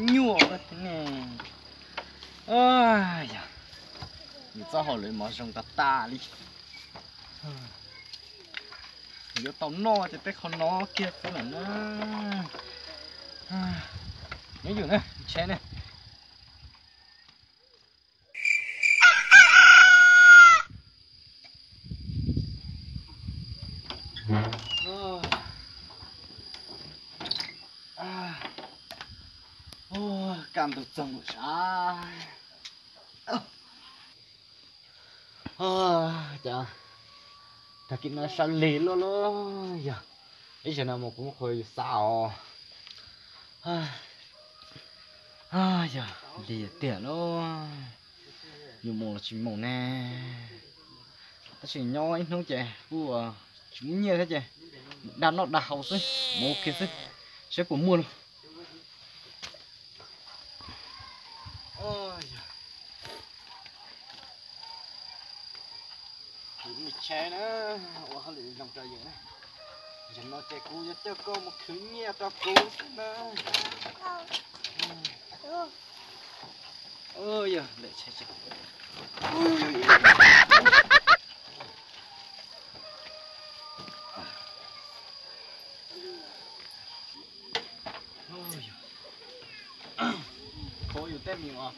Nyuaj ne. Yog, nws txoj hauj lwm mos zoo tas tas li. Yuav tau noj ces tej qhov no kiag xwb lawm na. Nyob yus na, tsheb ne. Kaj ntug txog nkaus sab. Cas tag kis no sab lig luaj luaj yog, ib zaug no mus kuv muab qhua yus xav os. Yog lig tiag lauj, yus mus los tsis mus ne. Tab sis nyob ib hnub ces kuj tsis muaj nyiaj thiab ces dag noj dag haus xwb, mus ua ke xwb, saib puas muaj lauj. Kuv me tsheb na, ua hauj lwm zoo rau yus na. Zaum no ces kuv yuav coj koj mus khwv nyiaj rau kuv xwb na. Yog lem tsheb tseem Kho yus tej me nyuam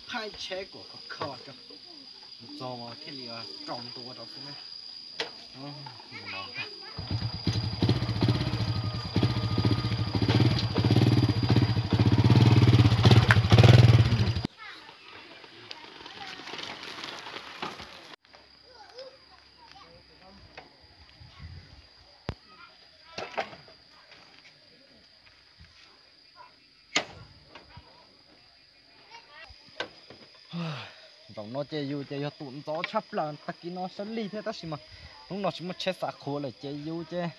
thaij tsheb kom khov kho tso, mus txog thiaj li rau ntua rau xwb na. Zaum no ces yus ces yog tus ntxov tshaj plaws, tag kis no sab lig thiab tab sis mas hnub no tsis muaj tsheb xa qhua lawm ces yus ces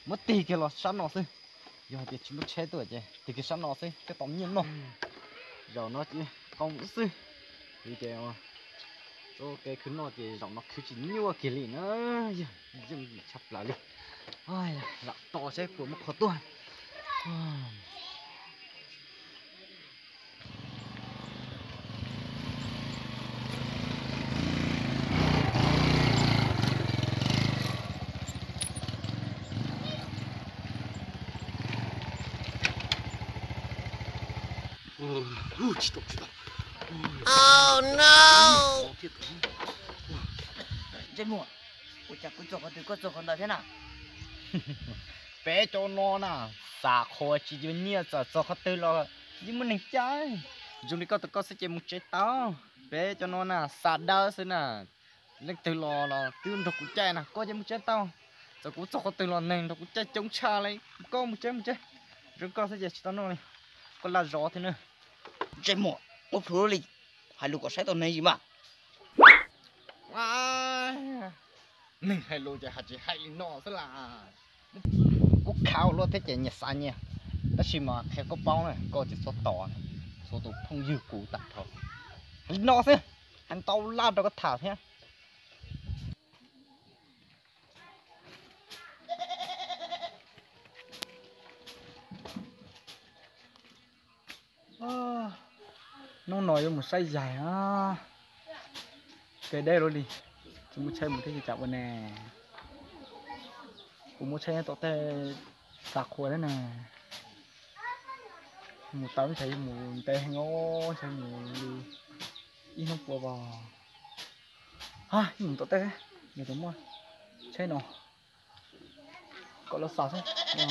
muab tig kiag los sab no xwb. Yog hais tias tsis muaj tsheb tuaj ces tig kiag sab no xwb thiaj tau nyiaj noj. Zaum no ces qoo xwb, vim tias txoj kev khwv noj ces zaum no khwv tsis nyuaj kiag li na. Yog yeej tshaj plaws li. Lam tos saib puas muaj qhov tuaj. Ntsej muag, ua cas kuv txog qhov twg koj txog qhov ntawd thiab na? Peb cov no na, xa qhua tsis yuav nyiaj, txawm txog qhov twg los yeej muaj neeg caij. Zoo li koj tus koj xwb ces mus tsev tau. Peb cov no na, xa dawb xwb na. Leej twg los los twb nrog kuv caij na, koj ces mus tsev tau. Txawm kuv txog qhov twg los neeg nrog kuv caij coob tshaj li. Koj mus tsev, mus tsev. Zoo koj xwb ces tsis tau noj li. Koj laj zov thiab na. Ntsej muag, muab plhuav li. Hais lus kom saib tau neeg zim mas. Neeg hais lus ces hais tsis hais li no xwb las. Kuv khav luaj thiab ces nyias xav nyias, tab sis mas qhia koj paub na, koj ces txhob tos, txhua tus phooj ywg kuv tag nrho. Li no xwb, hais ntau laj rau koj tham thiab. Hnub no yuav mus saib yaig, kev deb luaj li, tsis muaj tsheb mus thiab ces tsam ua ne. Kuv muab tsheb nyob tom tej xa qhua thiab ne. Mus tau ib ntsais yuav mus ntev heev os, ntsais mus li ib hnub pua vos. Mus tom tej, nws tseem muaj tsheb no kom lawv xa xwb,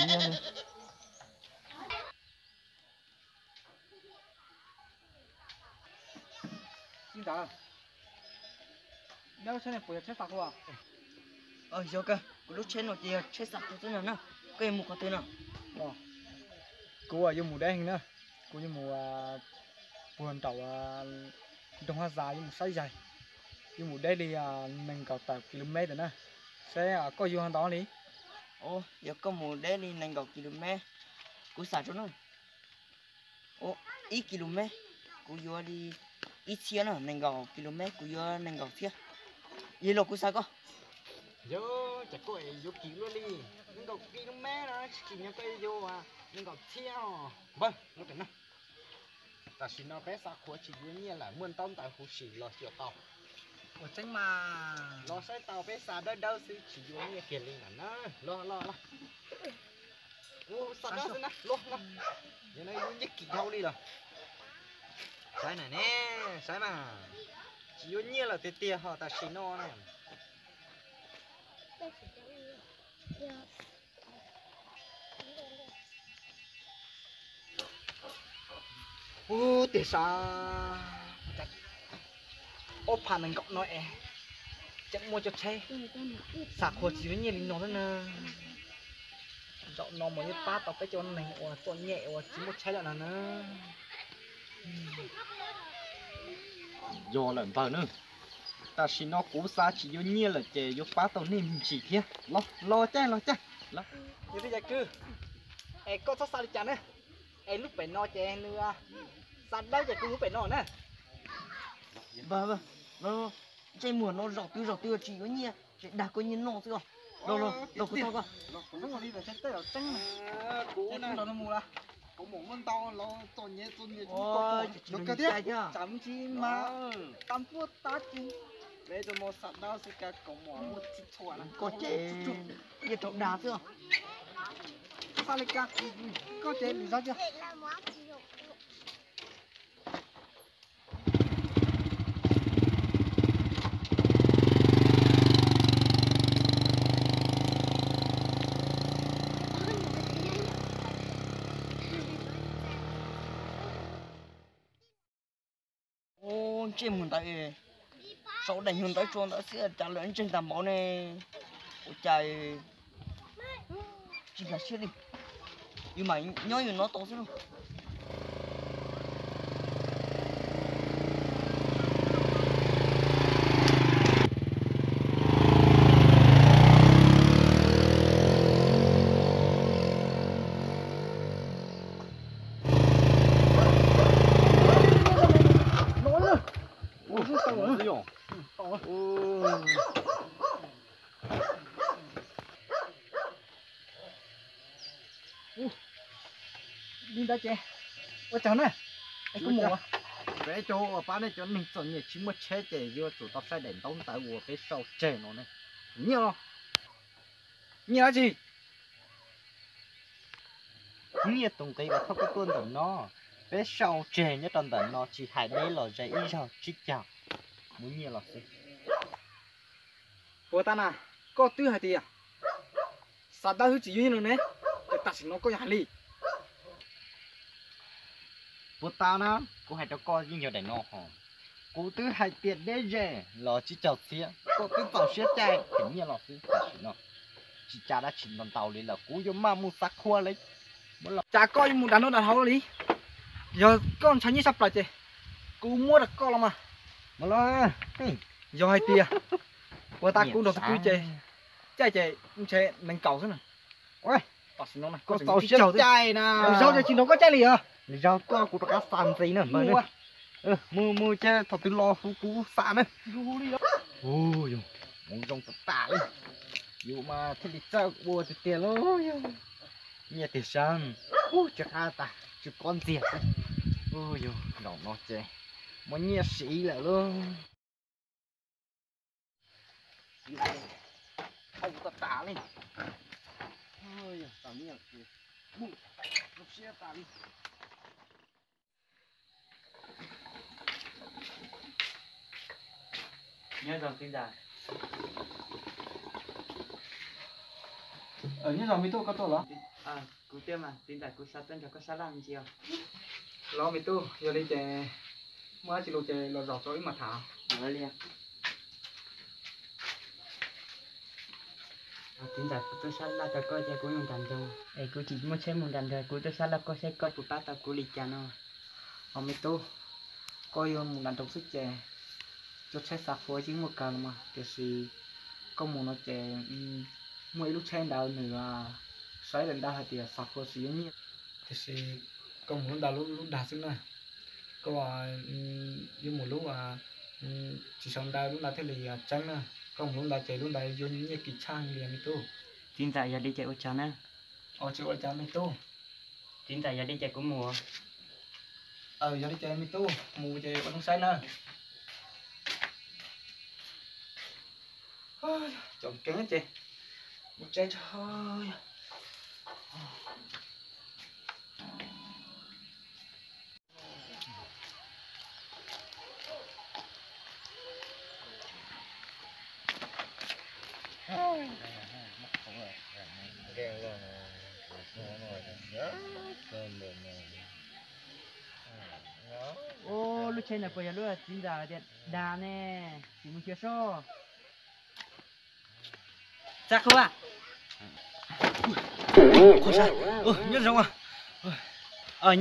nyiaj li. Txiv ntawd, neb lub tsheb no puas yog tsheb xa qhua? Yog kawg, kuv lub tsheb no ces yog tsheb xa qhua xwb no na. Koj yuav mus qhov twg no? Kuv yuav mus deb heev na, kuv yuav mus puag nraum nroog Haj Zas, yuav mus saib yaig, yuav mus deb li nees nkaum tawm ki lu mev ntawm na. Saib koj yuav ntau li? Yog koj mus deb li nees nkaum ki lu mev, kuv xa rau na. Ib ki lu mev kuv yuav li ib txhiab na, nees nkaum ki lu mev kuv yuav nees nkaum txhiab. Yog los kuv xa koj. Yog, cas koj yuav kim luaj li, nees nkaum ki lu mev na, tsis kim nyog koj yuav nees nkaum txhiab os. Npawg, lub pem no. Tam sim no peb xav qhuav tsis yuav nyiaj lawm, muaj ntaub ntawv huv si los xyuas tau. Ua tseeb mas. Los saib tau peb xav dawb dawb xwb tsis yuav nyiaj kiag li lawm na. Los los los. Ua xav dawb xwb na, los los. Yog no yuav nyiaj kim dhau li los. Saib na ne, saib mas. Tsis yuav nyiaj lawm tiag tiag ho tam sim no na. Ub, tiag sas, ob phav nees nkaum no es tseem muaj cov tsheb xav qhuav tsis yuav nyiaj li no na. Zaum no mas yuav pab tau peb cov neeg uas txom nyem uas tsis muaj tsheb lawm no na. Yog lawm npawg na, tam sim no kuv xav tsis yuav nyiaj lawm ces yuav pab tau nej me ntsis thiab. Los los caij los caij. Yog li yawm kwv, es koj txhob xav li cas na, es lub pem no ces nws xav dawb ces kuv mus pem no na. Ntsej muag no zaum twg zaum twg tsis yuav nyiaj, tseem dag koj nyiaj noj xwb os. Los los los kuv thauj koj. Kuv mus ntau los txom nyem txom nyem, tsam mus tsis mas tas npuaj tas ci. Peb cov no xav dawb xwb cas kaus mom muaj txhij txhua na. Koj ces yeej raug dag xwb. Xav li cas, koj ces lwm zaus cia. Ub, ntsej muag ntawd, sau daim nyuag ntawv tsua ntawd xwb cas lawv ntseeg tas npaum ne. Ua cas tsis nkag siab li, yus mam nyob yus no tau xwb lauj. Li ntawd ces ua tsaug na, es kuv mus. Peb cov uas pab nej cov neeg txom nyem tsis muaj tsheb ces yuav tsum tau saib daim ntaub ntawv uas peb sau tseg no ne. Nyiaj los? Nyiaj dab tsi? Nyiaj tus nqi uas thauj koj tuaj ntawm no, peb sau tseg nyob rau ntawm no tsis hais deb los ze ib zaug tsib caug, muaj nyiaj los xwb. Puas tas na, koj twb hais tias xav dawb xwb tsis yuav nyiaj no ne, ces tam sim no koj yuav hais li. Puas tas na, kuv hais rau koj yeej yog daim no ho. Kuv twb hais tias deb ze los tsib caug txhiab, koj twb txaus siab caij them nyiaj los xwb tam sim no. Tsis cas dab tsi ntau ntau li lawm, kuv yuav maj mus xav qhua li. Cas koj yuav mus dag noj dag haus li? Yog koj ntshai nyiaj tshaj plaws ces kuv muab rau koj los mas. Yog hais tias puas tas kuv nrog tus kwv ces caij ces ntshe nees nkaum xwb na. Tam sim no koj txaus siab caij na. Zaum ces tsis nrog koj caij li os. Zaum koj kuv rov qab xa ntxiv na. Mus mus ces thaum twg los hu kuv xa na. Mus zoo tas tas li, yus mas thiaj li txawj ua tiag tiag lauj. Nyiaj tiag sab, tsis qab tas tsis kob ntxiag xwb. Yus zaum no ces muaj nyiaj siv lawm lauj. Ua tas tas li. Yog tas nyiaj ces zoo siab tas li. Nyob zoo txiv ntxawm. Nyob zoo me tub, koj tuaj los? Kuv tuaj mas txiv ntxawm, kuv xav tuaj nrog koj sab laj me ntsis os. Los me tub, yog li ces muaj dab tsi lus ces los zaum tso wb mam tham. Txiv ntxawm, kuv tuaj sab laj rau koj ces kuv mus nram nroog es kuv tsis muaj tsheb mus nram nroog, kuv tuaj sab laj koj saib koj puas pab tau kuv li cas no. Os me tub, koj yuav mus nram nroog xwb ces cov tsheb xav qhua yeej muaj kawg los mas, tiam sis koj mus no ces muaj ib lub tsheb ntawd nws sau lawm ntawv hais tias xav qhua tsis yuav nyiaj, tiam sis koj mus lub ntawd lub dag xwb na. Koj yuav mus lub tsis sau ntawv, lub ntawd thiaj li tseeb na. Koj mus lub ntawd ces lub ntawd yuav nyiaj kim tshaj li me tub. Txiv ntxawm, yog li ces ua tsaug na. Tsis ua cas me tub. Txiv ntxawm, yog li ces kuv mus. Yog li ces me tub mus ces ua zoo saib na. Coob kev ces mus tsev tso. Ua, lub tsheb no puas yog lub txiv ntxawm tias dag ne? Tsis mus xyuas soj. Txav qhua. Nyob zoo.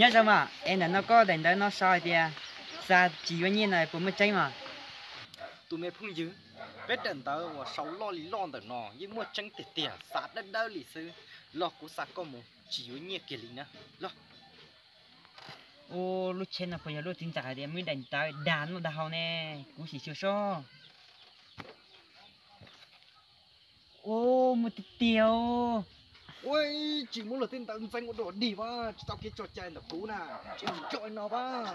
Nyob zoo mas, es ntawm no koj daim ntawv no sau hais tias xa tsis yuav nyiaj no puas muaj tseeb mas? Tus me phooj ywg, peb daim ntawv uas sau loj li loj ntawm no yeej muaj tseeb tiag tiag, xa dawb dawb li xwb. Los kuv xa koj mus tsis yuav nyiaj kiag li na. Los. Ua, lub tsheb no puas yog lub txiv ntxawm hais tias muaj ib daim ntawv dag noj dag haus ne? Kuv sim xyuas soj. Ua, muaj tiag tiag. Ua, tsis muaj luag tej ntawv ntxeev ua dog dig as, tsis tau kev tso cai ntawm kuv na, tsis tso no as.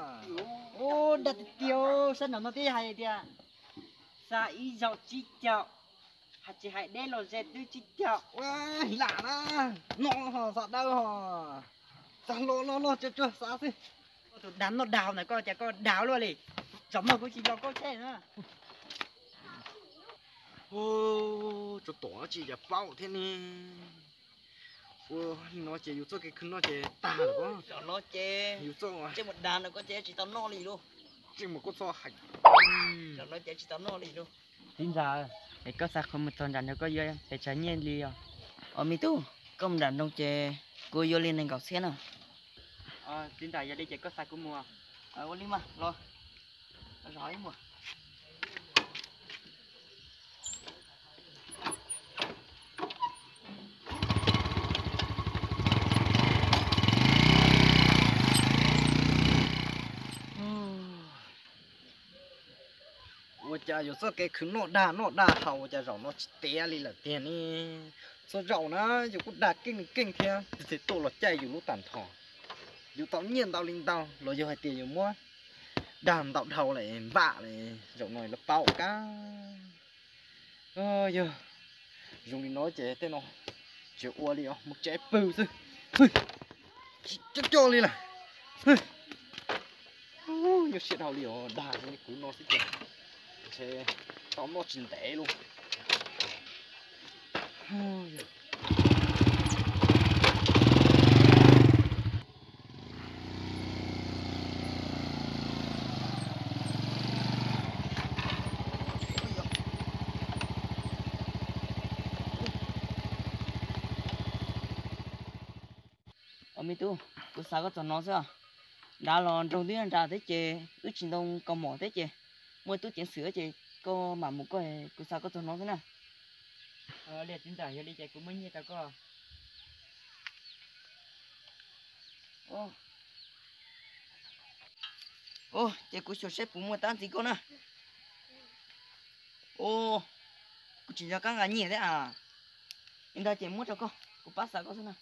Ua, dag tiag tiag, sab nraum no twb hais tias xa ib zaug tsib caug, hais tsis hais deb los ze twb tsib caug. Ua, lam na, no ho xa dawb ho, xa los los los tsuag tsuag xa xwb. Tus dag noj dag haus ntawm koj cas koj dag luaj li, tsam no kuv tsis los koj tsheb na. Ua, tsov tom tsis yog paub thiab ne. Ua li no ces yus txoj kev khwv noj ces tag lawm. Yus txoj tsis mus dag no koj ces tsis tau noj li lauj. Tsis mus koj txoj hais. Tsis tau noj li lauj. Txiv ntxawm, es koj xa kuv mus txog nram nroog koj yuav pes tsawg nyiaj li os? Os me tub, koj mus nram nroog ces kuv yuav li nees nkaum txhiab na. Txiv ntxawm, yog li ces koj xa kuv mus. Ua li mas los, zov ib muag. Ua cas yuav txoj kev khwv noj dag noj dag haus ua cas zaum no tsis tiav li lawm tiag ne? Txhua zaum na yus kuj dag keej keej thiab, txij tuaj los caij yus lub tag nrho. Yus tau nyiaj ntau li ntau los yog hais tias yus muab dag ntau dhau lawm npam li, zaum no lawv paub kab. Yog zoo li no ces tej no tsis ua li os, mus tsev pw xwb. Tsis coj coj li lawm. Nyuaj siab dhau li os, dag zoo li kuv no xwb ces ntshe tau noj tsis ntev lauj. Os me tub, kuv xav koj txog no xwb os. Nrad los nroog twb nrad thiab ces wb tsis ntoo kaus mom thiab ces muaj tub ceev xwm ces koj mam mus koj, kuv xav koj txog no xwb na. Li txiv ntxawm, yog li ces kuv muab nyiaj rau koj. Ces kuv xyuas seb puas muaj tab ntxiv koj na. Kuv tsis nco qab nqa nyiaj thiab a. Li ntawd ces muab rau koj, kuv pab xav koj xwb na.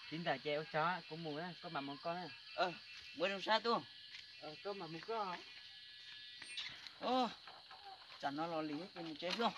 Txiv ntxawm ces ua tsaug, kuv mus, koj mam mus koj na. Mus zoo sab tuaj. Koj mam mus koj. Tsam no los lim ces mus tsev xwb.